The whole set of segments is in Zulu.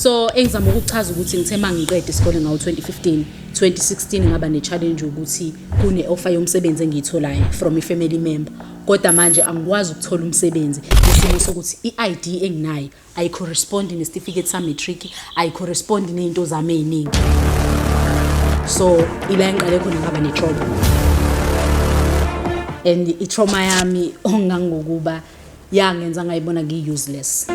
So engizama ukuchaza ukuthi ngithe mangiqeda isikole ngawo 2015, 2016 ngaba ne-challenge ukuthi kune-offer yomsebenzi engiyitholayo from i-family member, kodwa manje angikwazi ukuthola umsebenzi ngesimo sokuthi i-ID enginayo ayicorrespondi nesitifiketi sa-matric, ayicorrespondi ney'nto zami ey'ningi. So ila engiqale khona ngaba ne-trauma, and i-trauma yami ongangokuba yangenza ngayibona ngiyi-useless,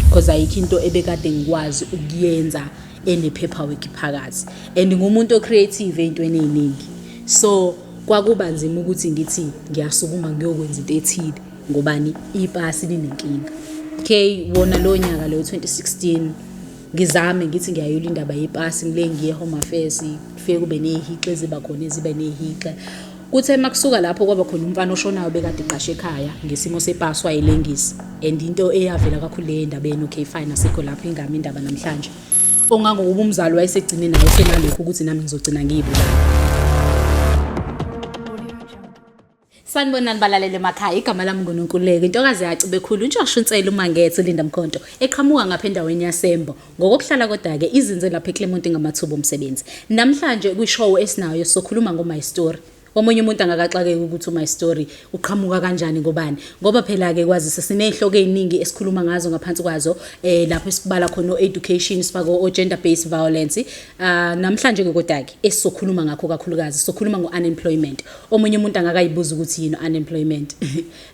because ayikho into ebekade ngikwazi ukuyenza ene-paperwork phakathi, and ngumuntu o-creative ey'ntweni ey'ningi. So kwakuba nzima ukuthi ngithi ngiyasukuma ngiyokwenza into ethile ngobani ipasi linenkinga. Okay, wona lo nyaka lo 2016 ngizame ngithi ngiyayula indaba yepasi, ngile ngiye Home Affairs, kufike kube nezihixe eziba khona, ezibe nezihixe. Kuthe makusuka lapho kwaba khona umfana oshonayo bekade eqashe ekhaya ngesimo sepasi wayelengisa, and into eyavela kakhulu le ndabeni. Okay, fine, asikho lapho ingami indaba namhlanje, ongangokuba umzali wayesegcine naye senalokhu ukuthi nami ngizogcina ngiyibulala. Sanibonani balaleli emakhaya, igama lami nguNonkululeko, intokazi yaCibekhulu, uNtshoshunsela uMangethe uLinda Mkhonto, eqhamuka ngapha endaweni yaseMbo. Ngokokuhlala kodwa-ke izinze lapha eClermont ngamathuba omsebenzi. Namhlanje kwishow esinayo sokhuluma ngo-My Story. Omunye umuntu angakaxakeki ukuthi u-My Story uqhamuka kanjani, ngobani, ngoba phela-ke kwazise siney'hloko ey'ningi esikhuluma ngazo, ngaphansi kwazo lapho esibala khona o-education, sifake o-gender based violence. Namhlanje-ke kodwa-ke esizokhuluma ngakho kakhulukazi, sizokhuluma ngo-unemployment. Omunye umuntu angakayibuza ukuthi yini unemployment.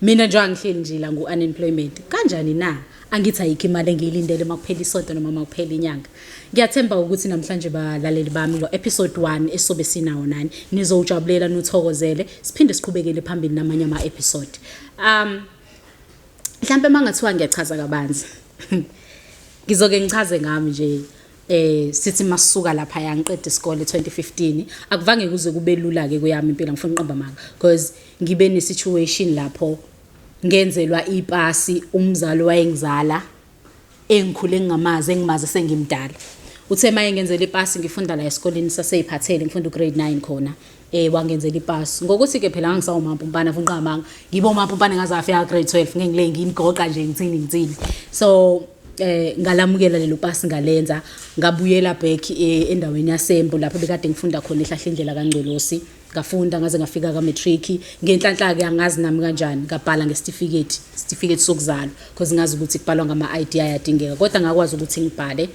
Mina nje angihleli nje la ngu-unemployment kanjani na? Angithi ayikho imali engiyilindele uma kuphela isonto noma uma kuphela inyanga. Ngiyathemba ukuthi namhlanje balaleli bami, lo episode 1 esizobe sinawo nani nizowujabulela, nuthokozele, siphinde siqhubekele phambili namanye ama-episode. Mhlampe uma ngathiwa ngiyachaza kabanzi, ngizoke ngichaze ngami nje. Sithi masisuka lapha yangiqeda isikole 2015, akuvange kuze kube lula ke kuyami impilo, ngifuna uqamba manga, because ngibe ne situation lapho ngenzelwa ipasi umzali wayengizala engikhule ngingamazi, engimazi sengimdala. Uthe maye ngenzela ipasi ngifunda la esikoleni saseyiphathele, ngifunda ugrade 9 khona, wangenzela ipasi ngokuthi ke phela ngangisawumampumpana, mfuna uqamanga ngibe umampumpana ngaze ngafika grade 12, ngeke ngile nginigoqa nje ngithini ngithini. So ngalamukela lelo pasi, ngalenza, ngabuyela back endaweni yaseMbo lapho bekade ngifunda khona ehlahla indlela kaNgcolosi. Ngafunda ngaze ngafika ka-matric ngenhlanhla-ke, angazi nami kanjani, ngabhala ngesitifiketi, isitifiketi sokuzalwa, because ngazi ukuthi kubhalwa ngama-ID ayadingeka, kodwa ngakwazi ukuthi ngibhale.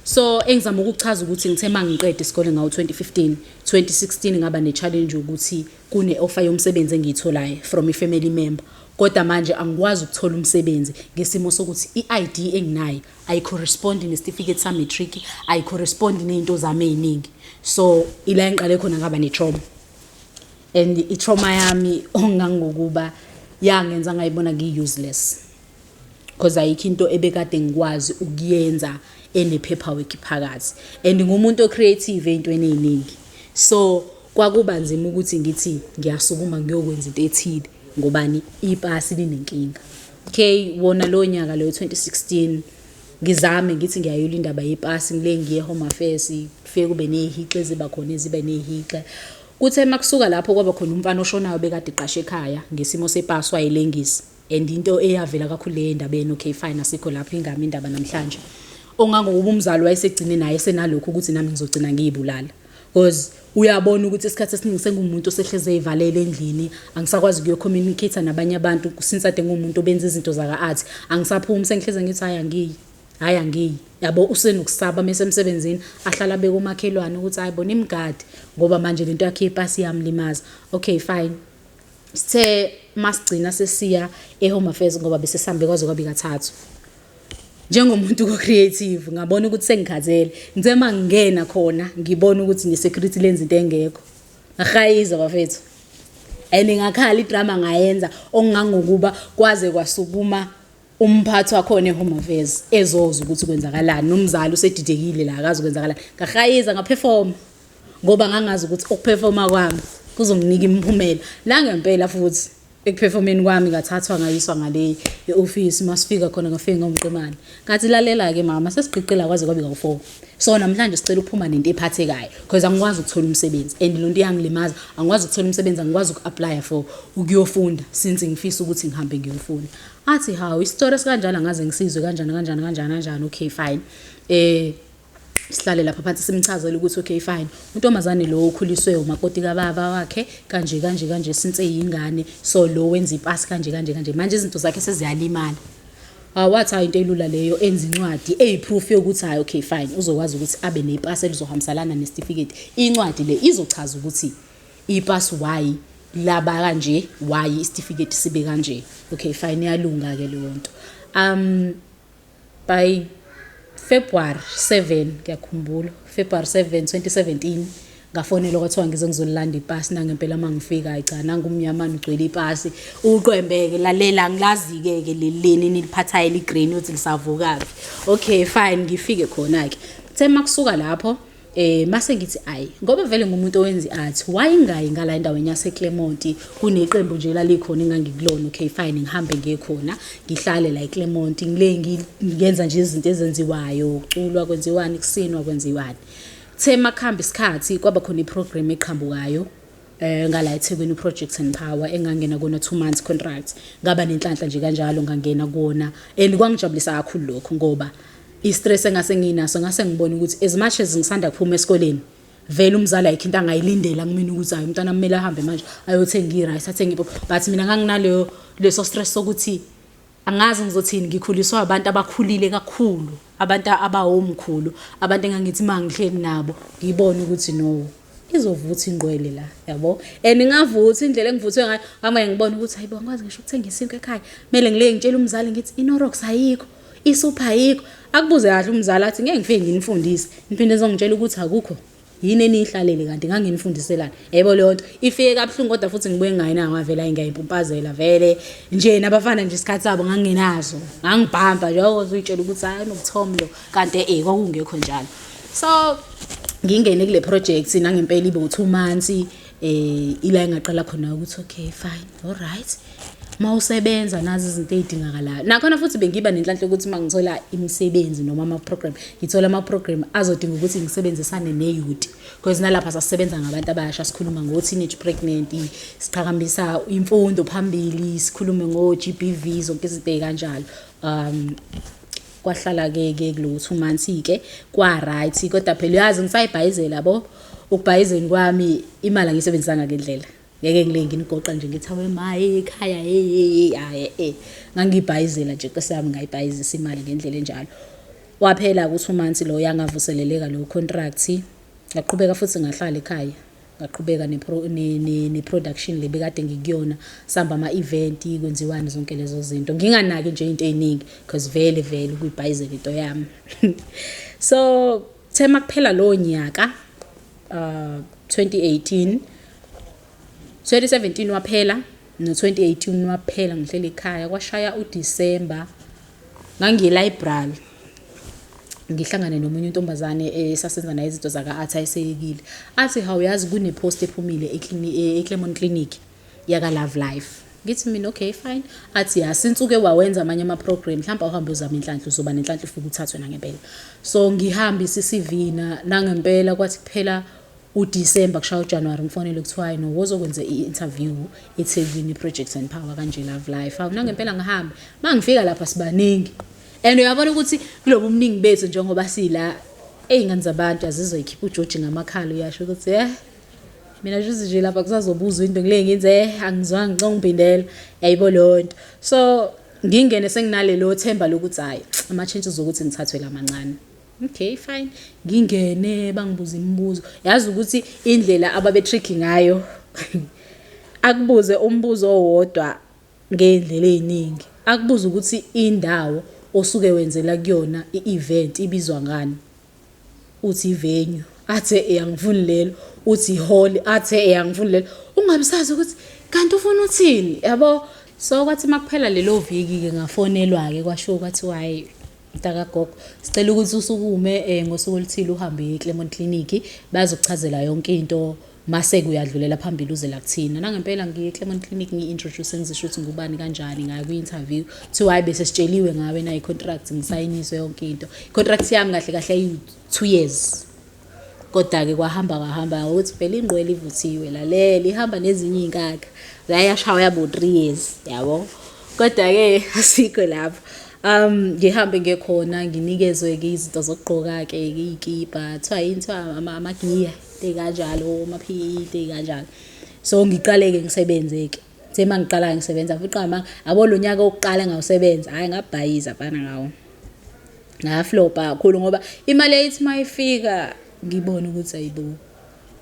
So engizama ukuchaza ukuthi ngithe mangiqeda isikole ngawo 2015, 2016 ngaba ne-challenge ukuthi kune-offer yomsebenzi engiyitholayo from i-family member, kodwa manje angikwazi ukuthola umsebenzi ngesimo sokuthi i-ID enginayo ayicorrespondi nesitifiketi sa-matric, ayicorrespondi ney'nto zami ey'ningi. So ila engiqale khona ngaba ne-trauma, and i-trauma yami ongangokuba yangenza ngayibona ngiyi-useless, because ayikho into ebekade ngikwazi ukuyenza ene-paperwork phakathi, and ngumuntu o-creative ey'ntweni ey'ningi. So kwakuba nzima ukuthi ngithi ngiyasukuma ngiyokwenza into ethile ngobani ipasi linenkinga. Okay, wona lo nyaka lo 2016 ngizame ngithi ngiyayula indaba yepasi, ngile ngiye Home Affairs, kufike kube nezihixe eziba khona, ezibe nezihixe. Kuthe makusuka lapho kwaba khona umfana oshonayo bekade eqashe ekhaya ngesimo sepasi wayelengisa, and into eyavela kakhulu le ndabeni. Okay, fine, asikho lapho ingami indaba namhlanje, ongangokuba umzali wayesegcine naye senalokhu ukuthi nami ngizogcina ngiyibulala, because uyabona ukuthi isikhathi esiningi sengumuntu osehleze eyivalele endlini, angisakwazi ukuyo-communicate nabanye abantu since ade ngumuntu obenza izinto zaka-art. Angisaphumi, sengihleze ngithi hhayi angiyi, hhayi angiyi, yabo. Usenokusaba mese emsebenzini ahlala abeke umakhelwane ukuthi hayi bona imgadi, ngoba manje lento yakhe yepasi iyamlimaza. Okay, fine, sithe masigcina sesiya e-Home Affairs, ngoba bese sihambe kwaze kwabi kathathu. Njengomuntu ko-creative ngabona ukuthi sengikhathele. Ngithe uma ngingena khona ngibona ukuthi ne-security lenza into engekho, ngahayiza bafethu, and ngakhala idrama ngayenza okungangokuba kwaze kwasukuma umphathi wakhona e-Home Affairs ezozwa ukuthi kwenzakalani, nomzali usedidekile la akazi kwenzakalani. Ngahayiza, ngaperforma, ngoba ngangazi ukuthi ukuperforma kwami kuzonginika imiphumela la ngempela futhi. Ekuphefomeni kwami ngathathwa ngayiswa ngale e-ofisi. Masifika khona ngafike ngomqemane, ngathi, "Lalela-ke mama, sesigqiqela kwaze kwabe kawu-4, so namhlanje sicela ukuphuma nento ephathekayo, because angikwazi ukuthola umsebenzi and lo nto iyangilimaza. Angikwazi ukuthola umsebenzi, angikwazi uku-applya for ukuyofunda since ngifisa ukuthi ngihambe ngiyofunda." Athi, "Hawu, isitori esikanjani, angaze ngisizwe kanjani kanjani kanjani kanjani." Okay, fine, sihlale lapha phansi, simchazele ukuthi, okay, fine, untombazane lo ukhuliswe umakoti kababa wakhe kanje kanje kanje since eyingane, so lo wenza ipasi kanje kanje kanje, manje izinto zakhe seziyalimala. Wathi, "Hayi, into elula leyo." Enza incwadi eyi-proof yokuthi, hayi, okay, fine, uzokwazi ukuthi abe nepasi elizohambisalana nesitifiketi. Incwadi le izochaza ukuthi ipasi why laba kanje, why isitifiketi sibe kanje. Okay, fine, iyalunga-ke leyo nto. By February 7, ngiyakhumbula, February 7 2017, ngafonelwa, kwathiwa ngize ngizolilanda ipasi. Nangempela uma ngifika, hayi cha, nangu umnyamane ugcwele ipasi, uqwembeke. Lalela, ngilazi-ke ke leli leni niliphathayo eli-green uthi lisavukaphi. Okay, fine, ngifike khona-ke. Kuthe makusuka lapho, mase ngithi, ayi, ngoba vele ngumuntu owenza i-art, why ngingayi ngala endaweni yase-Claremont? Kuneqembu nje lalikhona engangikulona. Okay, fine, ngihambe ngiye khona, ngihlale la eClermont, ngile ngenza nje izinto ezenziwayo, kuculwa, kwenziwani, kusinwa, kwenziwani. Kuthe makuhamba isikhathi, kwaba khona i-program eqhamukayo ngala eThekwini, Project and Power, engangena kona 2 months contract. Ngaba nenhlanhla nje kanjalo, ngangena kuona and kwangijabulisa kakhulu lokho, ngoba i-stress engase nginaso, ngase ngibona ukuthi as much as ngisanda kuphuma esikoleni, vele umzali ayikho into angayilindela kumina ukuthi, hayi, umntwana kumele ahambe manje ayothenga i-rice, athenge impuphu. But mina nganginaleyo leso stress sokuthi angazi ngizothini, ngikhuliswa abantu abakhulile kakhulu, abantu abawomkhulu, abantu engangithi uma ngihleli nabo ngibone ukuthi, no, izovutha ingqwele la, yabo. And ngavutha indlela engivuthwe ngayo, ngamane ngibona ukuthi, hayibo, angikwazi ngisho ukuthenga isinkwa ekhaya, kumele ngile ngitshele umzali ngithi iKnorrox ayikho, isupha ayikho. Akubuze kahle umzali athi, "Ngeke ngifike nginifundise, niphinde nizongitshela ukuthi akukho, yini eniyihlalele? Kanti nganginifundiselani?" Yebo, leyo nto ifike kabuhlungu, kodwa futhi ngibuye ngingayinanga, ngavela ngiyayimpumphazela vele nje. Nabafana nje isikhathi sabo ngangingenazo, ngangibhampa nje, uyitshela ukuthi, hayi, unobuthomlo lo, kanti kwakungekho njalo. So ngingene kule project, nangempela ibe u2 months, ila engaqala khona ukuthi, okay, fine, all right, mawusebenza nazi izinto ey'dingakalayo. Nakhona futhi bengiba nenhlanhla ukuthi uma ngithola imisebenzi noma ama-program, ngithola ama-program azodinga ukuthi ngisebenzisane ne-youth, because nalapha sasisebenza ngabantu abasha, sikhuluma ngo-teenage pregnant, siqhakambisa imfundo phambili, sikhulume ngo-GBV, zonke izinto ey'kanjalo. Kwahlala-ke ke kulo 2 months-ke, kwa-right, kodwa phela uyazi ngisayibhayizela yabo. Ukubhayizeni kwami imali angiyisebenzisanga ngendlela. Ngeke ngile nginigoqa nje ngithi, awe maye ekhaya, hey, hayi, ngangibhayizela nje, nkosi yami, ngayibhayizisa imali ngendlela enjalo. Waphela ku 2 months lo, yangavuseleleka lo contract. Ngaqhubeka futhi ngahlala ekhaya, ngaqhubeka ne-production le bekade ngikuyona, sihamba ama-event, kwenziwani, zonke lezo zinto, nginganaki nje into ey'ningi, because vele vele ukuyibhayizela into yami. So thema kuphela lowo nyaka, 2018, 2017 waphela, no-2018 waphela, ngihleli ekhaya. Kwashaya uDisemba, ngangiye-library, ngihlangane nomunye untombazane esasenza naye izinto zaka-art, ayeseyekile. Athi, "Hawu, yazi kune-post ephumile e-Claremont Clinic yaka-Love Life." Ngithi mina, "Okay, fine." Athi, "Ya, since uke wawenza amanye ama-program, mhlawumbe awuhambe uzame inhlanhla, uzoba nenhlanhla, ufike uthathwe nangempela." So ngihambise i-CV, nangempela kwathi kuphela uDisemba, kushaya uJanuwari, ngifonele, kuthiwa, "Hayi no, wozokwenza i-interview eThekwini, Projects and Power kanje, Love Life." Hawu, nangempela ngihambe. Uma ngifika lapha sibaningi and uyabona ukuthi kulobu buningi bethu, njengoba sila, ey'ngane zabantu azizoyikhipha ujoji ngamakhala. Uyasho ukuthi, mina shuthi nje lapha kusazobuzwa into, ngile ngenze angizwanga, ngicela ungiphindela, yayibo leyo nto. So ngingene senginalelo themba lokuthi, hhayi, ama-chances okuthi ngithathwe lamancane. Okay, fine, ngingene, bangibuza imibuzo. Yazi ukuthi indlela ababe-tricky ngayo, akubuze umbuzo owodwa ngey'ndlela ey'ningi. Akubuze ukuthi indawo osuke wenzela kuyona i-event ibizwa ngani, uthi i-venue, athi, "Angifuni lelo." Uthi i-hall, athi, "Angifuni lelo." Ungabe sazi ukuthi kanti ufuna uthini, yabo. So kwathi makuphela lelo viki-ke, ngafonelwa-ke, kwashiwo, kwathiwa, "Hhayi, mntakagogo, sicela ukuthi usukume ngosuku oluthile, uhambe e-Claremont Clinic, bazokuchazela yonke into." Mase kuyadlulela phambili uze la kuthina. Nangempela ngiye eClermont Clinic ngi-introduce ngizisho ukuthi ngubani kanjani ngaya kwi-interview. Kuthiwa hhayi bese sitsheliwe ngawe nayi contract ngisayiniswe yonke into. Contract yami kahle kahle yayiwu-2 years. Kodwa-ke kwahamba kwahamba ukuthi phela ingqwele ivuthiwe lalela ihamba nezinye iy'nkakha. Yayashawa yabo 3 years yabo. Kodwa-ke asikho lapho. Ngihambe ngiye khona nginikezwe-ke izinto zokugqoka-ke iy'kibha kuthiwa yini kuthiwa amagiya into ey'kanjalo ama-P_E into ey'kanjalo. So ngiqale-ke ngisebenze-ke. Kuthe uma ngiqala-ke ngisebenza futhi qama yabo lo nyaka wokuqala engawusebenza hhayi ngabhayiza mfana ngawo. Ngaflopha kakhulu ngoba imali yayithi uma ifika ngibone ukuthi ayibo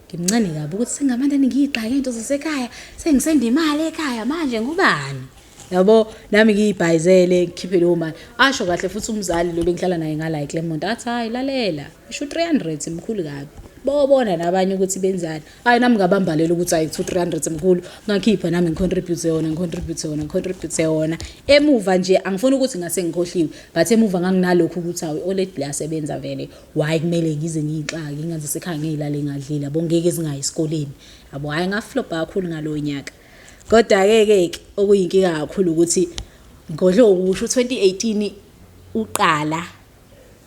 ngimncane kabi ukuthi sengamane ngiyigxake into zasekhaya sengisenda imali ekhaya manje ngubani yabo nami ngiyibhayizele ngikhiphe leyo mali asho kahle futhi umzali lo bengihlala naye ngala eClermont athi hayi lalela isho 300 mkhulu kabi bobona nabanye ukuthi benzani hayi nami ngabambalela ukuthi hayi 2 300 mkhulu ngakhipha nami ngicontribute yona ngicontribute yona ngicontribute yona emuva nje angifuni ukuthi ngase ngikhohliwe but emuva nganginalokhu ukuthi hawu i-oledi liyasebenza vele why kumele ngize ngiyixake ingaze sekhaya ngiyilale ngadlile yabo ngeke zingayi esikoleni yabo hhayi ngaflopha kakhulu ngalowo nyaka kodwa-ke ke ke okuyinkinga kakhulu ukuthi ngodle ukusho u-2018 uqala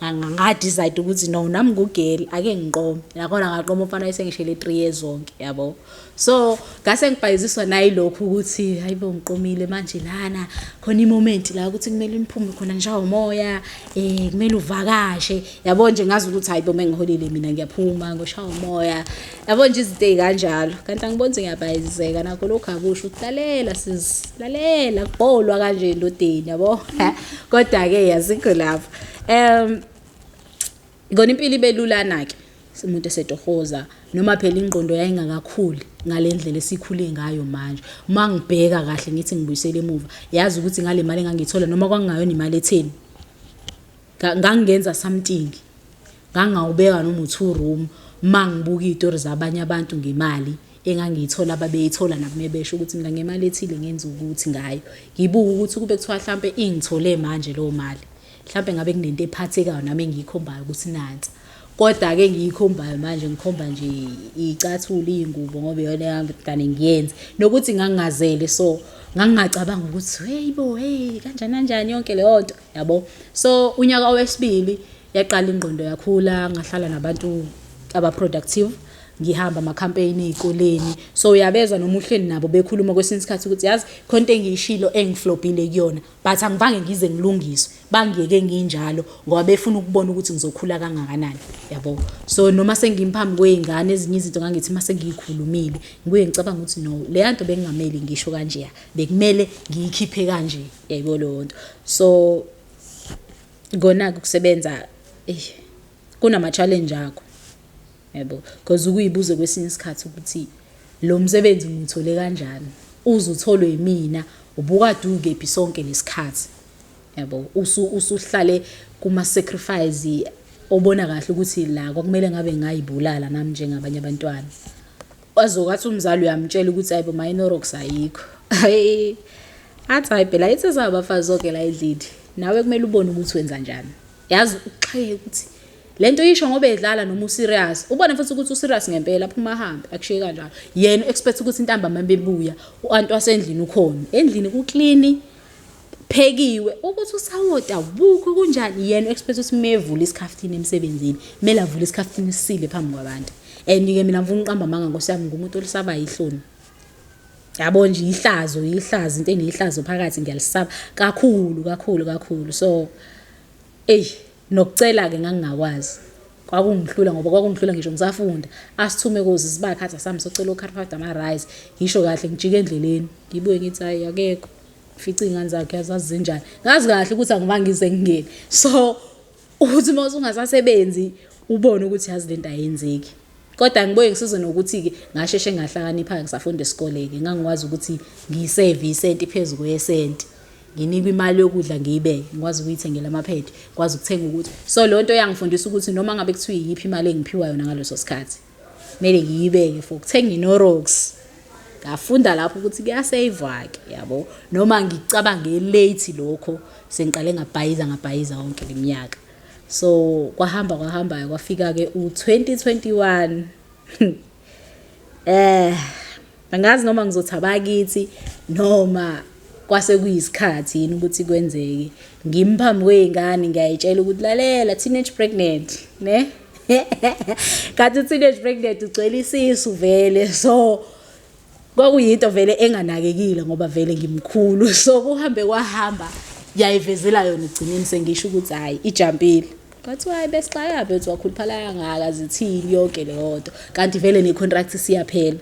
nga-decide ukuthi no nami ngugirl ake ngiqome nakhona ngaqoma umfana wayesengishele 3 years zonke yabo so ngase ngibhayiziswa nayilokhu ukuthi hayibo ngiqomile manje lana khona imoment la ukuthi kumele niphume khona nishawe umoya eh kumele uvakashe yabo nje ngazi ukuthi hayibo mengiholile mina ngiyaphuma ngoshaya umoya yabo nje izinto ey'kanjalo kanti angiboni ukuthi ngiyabhayiziseka nakho lokhu akusho ukuthi lalela sis lalela kubholwa kanje endodeni yabo kodwa-ke yazikho lapho kona impilo ibe lulana-ke umuntu esetohoza noma phela ingqondo yayingakakhuli ngale ndlela esikhule ngayo manje uma ngibheka kahle ngithi ngibuyisele emuva yazi ukuthi ngale mali engangiyithola noma kwakungayona imali etheni ngangingenza something ngangawubeka noma u-two room uma ngibuka iy'tori zabanye abantu ngemali engangiyithola ababeyithola nabo mebesho ukuthi mina ngemali ethile ngenza ukuthi ngayo ngibuka ukuthi kube kuthiwa hlampe ingithole manje leyo mali mhlampe ngabe kunento ephathekayo nami engiyikhombayo ukuthi nansi kodwa-ke ngiyikhombayo manje ngikhomba nje iy'cathulo iy'ngubo ngoba iyona yangane ngiyenze nokuthi ngangingazele so ngangingacabanga ukuthi hey bo hey kanjani kanjani yonke leyo nto yabo so unyaka wesibili yaqala ingqondo yakhula ngahlala nabantu aba-productive ngihamba ama-campaign ey'koleni so uyabezwa noma uhleli nabo bekhuluma kwesinye isikhathi ukuthi yazi khona into engiyishilo engiflopile kuyona but angivange ngize ngilungiswe bangiyeke nginjalo ngoba befuna ukubona ukuthi ngizokhula kangakanani yabo so noma sengimphambi kwey'ngane ezinye izinto ngangithi uma sengiyikhulumile ngibuye ngicabanga ukuthi no leya nto bengingamele ngisho kanjeya bekumele ngiyikhiphe kanje yayibona leyo nto so kona-ke ukusebenza eyi kunama-challenge akho yabo because ukuyibuze kwesinye isikhathi ukuthi lo msebenzi ngiwuthole kanjani uze utholwe yimina ubukade ukephi sonke lesikhathi yabo usuhlale kuma sacrifice obona kahle ukuthi la kwakumele ngabe ngayibulala nami njengabanye abantwana wazokathi umzali uyamtshela ukuthi hayibo mayinorox ayikho hayi athi hayi phela ithi sabafazi zonke la endlini nawe kumele ubone ukuthi wenza njani yazi uxheke ukuthi lento isho ngoba edlala noma userious ubone futhi ukuthi userious ngempela phuma ahambe akushiye kanjalo yena expect ukuthi intambama bebuya uanti wasendlini ukhona endlini ku clean phekiwe ukuthi usawota bukho kunjani yena expect ukuthi mevula isikhaftini emsebenzini kumele avule isikhaftini esisile phambi kwabantu and ke mina ngifuna uqamba amanga nkosi yami ngumuntu olisaba ihloni yabo nje ihlazo ihlazo into enehlazo phakathi ngiyalisaba kakhulu kakhulu kakhulu so Eyi nokucela-ke ngangingakwazi. Kwakungihlula ngoba kwakungihlula ngisho ngisafunda. Asithume kosisi bakhe athi asambe socela okhathi ama-rice. Ngisho kahle ngijike endleleni. Ngibuye ngithi hhayi akekho. Ngifice iy'ngane zakhe azazi zinjani. Ngazi kahle ukuthi angibange ngize ngingene. So uthi uma usungasasebenzi ubone ukuthi yazi lento ayenzeki. Kodwa ngibuye ngisizwe nokuthi-ke ngasheshe ngahlakanipha-ke ngisafunda isikole-ke. Ngangikwazi ukuthi ngiyiseve isenti phezu kwesenti. Nginikwe imali yokudla ngiyibeke, ngikwazi ukuyithengela amaphedi, ngikwazi ukuthenga ukuthi. So leyo nto yangifundisa ukuthi noma ngabe kuthiwa iyiphi imali engiphiwa yona ngaleso sikhathi, kumele ngiyibeke for ukuthenga iNorox. Ngafunda lapho ukuthi kuyaseyivwa-ke yabo. Noma ngikucabange late lokho sengiqale ngabhayiza ngabhayiza yonke le minyaka. So kwahamba kwahamba-ke kwafika-ke u-2021. Angazi noma ngizothi abakithi noma kwase kuyisikhathi yini ukuthi kwenzeke. Ngimi phambi kwey'ngane ngiyayitshela ukuthi lalela teenage pregnant, ne? Kanti teenage pregnant ugcwele isisu vele so kwakuyinto vele enganakekile ngoba vele ngimkhulu so kuhambe kwahamba yayivezela yona egcineni sengisho ukuthi hhayi ijampile. Kwathiwa hayi besixaka mfethu wakhuluphala kangaka zithini yonke leyo nto kanti vele ne-contract isiyaphela.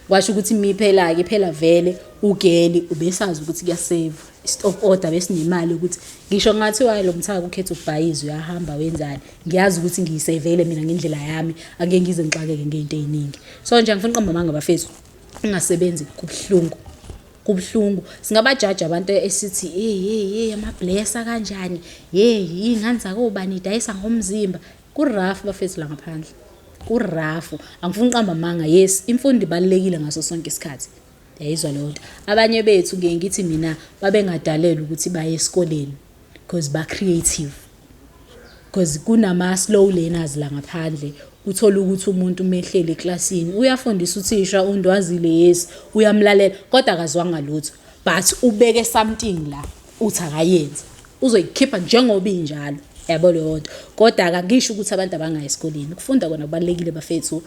Kwasho ukuthi imiphela-ke iphela vele ugeli ubesazi ukuthi kuyaseva i-stop order besinemali ukuthi ngisho ngathiwa lo mthaka ukhetha ukubhayiza uyahamba wenzani ngiyazi ukuthi ngiyisevele mina ngendlela yami angeke ngize ngixakeke ngey'nto ey'ningi. So nje angifuni uqamba amanga bafethu ungasebenzi kubuhlungu. Kubuhlungu. Singabajaji abantu esithi hey hey hey amablesa kanjani hey iy'ngane zakobani idayisa ngomzimba. Ku-rough bafethu la ngaphandle. Ku-rough. Angifuni uqamba amanga yes imfundo ibalulekile ngaso sonke isikhathi. Yayizwa leyo nto. Abanye bethu ngiye ngithi mina babengadalelwa ukuthi baye esikoleni because ba-creative. Because kunama-slow learners la ngaphandle uthole ukuthi umuntu uma ehleli eklasini uyafundisa uthisha undwazile yes uyamlalela kodwa akazwanga lutho but ubeke something la uthi akayenze uzoyikhipha njengoba injalo yabo leyo nto kodwa akangisho ukuthi abantu abangayi esikoleni ukufunda kona kubalulekile bafethu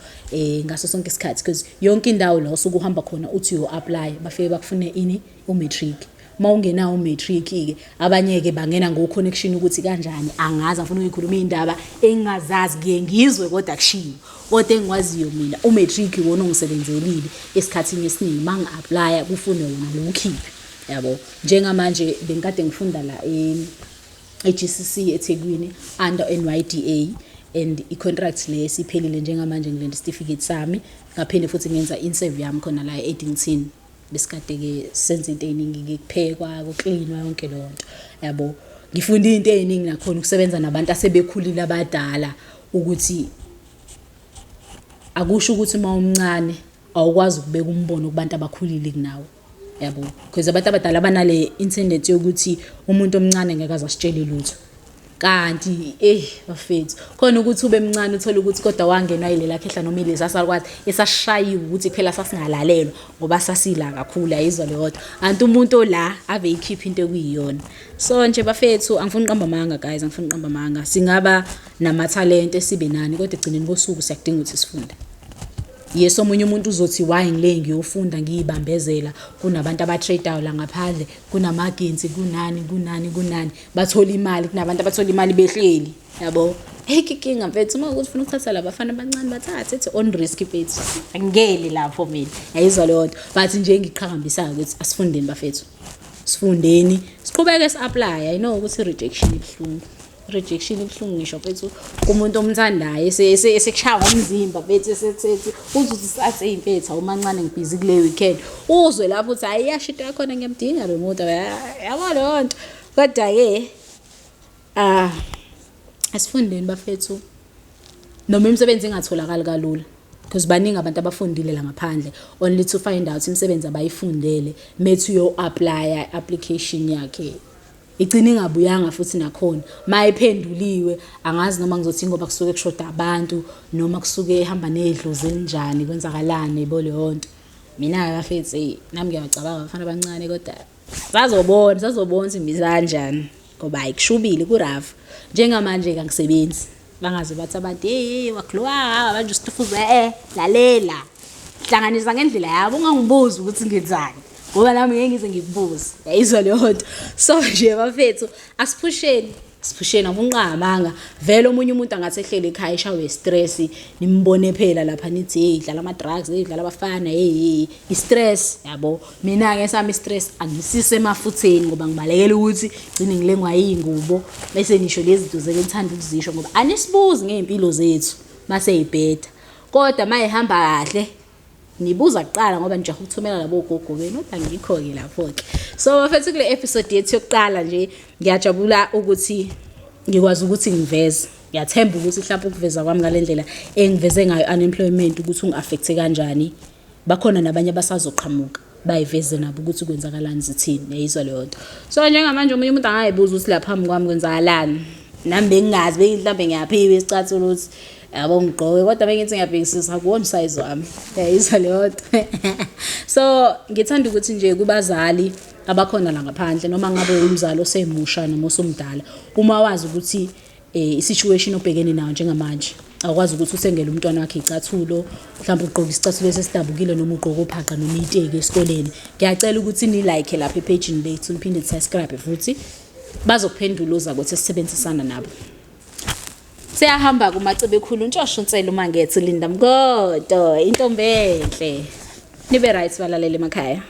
ngaso sonke isikhathi because yonke indawo la osuke uhamba khona uthi uyo-apply bafike bakufune ini u-matric. Uma ungenawo u-matric-ke abanye-ke bangena ngo-connection ukuthi kanjani angazi angifuna ukuyikhuluma iy'ndaba engingazazi ngiye ngizwe kodwa kushiwo kodwa engikwaziyo mina u-matric iwona ongisebenzelile esikhathini esiningi uma ngi-aplaya kufunwe wona ngiwukhiphe yabo. Njengamanje bengikade ngifunda la e-GCC eThekwini under NYDA and i-contract le esiphelile njengamanje ngilinde isitifiketi sami ngaphinde futhi ngenza i-interview yami khona la e-Addington. Besikade-ke senza into ey'ningi-ke kuphekwa kuklinwa yonke leyo nto yabo. Ngifunde into ey'ningi nakhona ukusebenza nabantu asebekhulile abadala ukuthi akusho ukuthi uma umncane awukwazi ukubeka umbono kubantu abakhulile kunawe yabo because abantu abadala banale internet yokuthi umuntu omncane ngeke aze asitshele lutho. Kanti eh bafethu khona ukuthi ube mncane uthole ukuthi kodwa wangenwa yilela khehla noma ilezi asalukwazi esashayiwe ukuthi phela sasingalalelwa ngoba sasila kakhulu ayizwa leyo nto. Anti umuntu ola ave ikhipha into ekuyiyona. So nje bafethu angifuni uqamba amanga guys angifuni uqamba amanga. Singaba namathalente sibe nani kodwa ekugcineni kosuku siyakudinga ukuthi sifunde. Yes omunye umuntu uzothi why ngile ngiyofunda ngiyibambezela kunabantu aba-trade-ayo la ngaphandle kunamagensi kunani kunani kunani bathola imali kunabantu abathola imali behleli yabo. Ayikho inkinga mfethu uma ukuthi ufuna ukuthatha labafana abancane bathathe ethi on risk mfethu angingeni lapho mina yayizwa leyo nto but nje engiqhakambisayo ukuthi asifundeni bafethu sifundeni siqhubeke si-apply I know ukuthi i-rejection ibuhlungu. Rejection ibuhlungu ngisho mfethu kumuntu omthandayo esekushaya ngomzimba mfethu esethethi uze uthi sathi eyi mfethu awumancane ngibhizi kule weekend uzwe lapho uthi hayi iyasho into yakhona ngiyamdinga lo muntu yabo leyo nto kodwa-ke ah asifundeni bafethu noma imisebenzi ingatholakali kalula because baningi abantu abafundile la ngaphandle only to find out imisebenzi abayifundele methi uyo-aplya i-application yakhe igcina ingabuyanga futhi nakhona mayiphenduliwe angazi noma ngizothi ngoba kusuke kushoda abantu noma kusuke ehamba nedlozi elinjani kwenzakalani yebo leyo nto. Mina-ke bafethu eyi nami ngiyabacabanga abafana abancane kodwa sazobona sazobona ukuthi ngibiza kanjani ngoba hhayi kushubile ku-rough. Njengamanje-ke angisebenzi bangaze bathi abantu hey hey waglowa manje usitufuza lalela hlanganisa ngendlela yabo ungangibuzi ukuthi ngenzani ngoba nami ngeke ngize ngikubuze yayizwa leyo nto. So nje bafethu asiphusheni siphusheni akunqamanga vele omunye umuntu angathi ehlele ekhaya eshawe stress nimbone phela lapha nithi hey dlala ama drugs hey dlala abafana hey hey i-stress yabo. Mina ke sami stress angisise emafutheni ngoba ngibalekela ukuthi gcine ngilengwa izingubo bese nisho lezi zinto zeke ngithanda ukuzisho ngoba anisibuzi ngey'mpilo zethu mase ibheda kodwa mayihamba kahle nibuza kuqala ngoba nijaha ukuthumela labo gogo benu kodwa ngikho-ke lapho-ke. So bafethu kule episode yethu yokuqala nje ngiyajabula ukuthi ngikwazi ukuthi ngiveze ngiyathemba ukuthi mhlawumbe ukuveza kwami ngale ndlela engiveze ngayo unemployment ukuthi ungi-affect-e kanjani bakhona nabanye abasazoqhamuka bayiveze nabo ukuthi kwenzakalani zithini yayizwa leyo nto. So njengamanje omunye umuntu angayibuza ukuthi la phambi kwami kwenzakalani nami bengingazi mhlawumbe ngiyaphiwa isicathulo ukuthi Yabo, ngigqoke, kodwa bengithi ngiyabhekisisa, akuwona size wami, yayizwa leyo nto. So ngithanda ukuthi nje kubazali abakhona la ngaphandle, noma ngabe umzali osemusha noma osumdala, uma wazi ukuthi i-situation obhekene nayo njengamanje awukwazi ukuthi uthengele umntwana wakhe icathulo, mhlawumbe ugqoke isicathulo esesidabukile noma ugqoke uphaqa noma iteki esikoleni, ngiyacela ukuthi ni-like lapha ephejini lethu, niphinde ni-subscribe futhi. Bazokuphendula uza ukuthi sisebenzisana nabo. Siyahamba kuMacebekhulu, Ntshosho, Nsele, uMangethe, Linda Mkoto, intombi enhle. Nibe right, balaleli emakhaya.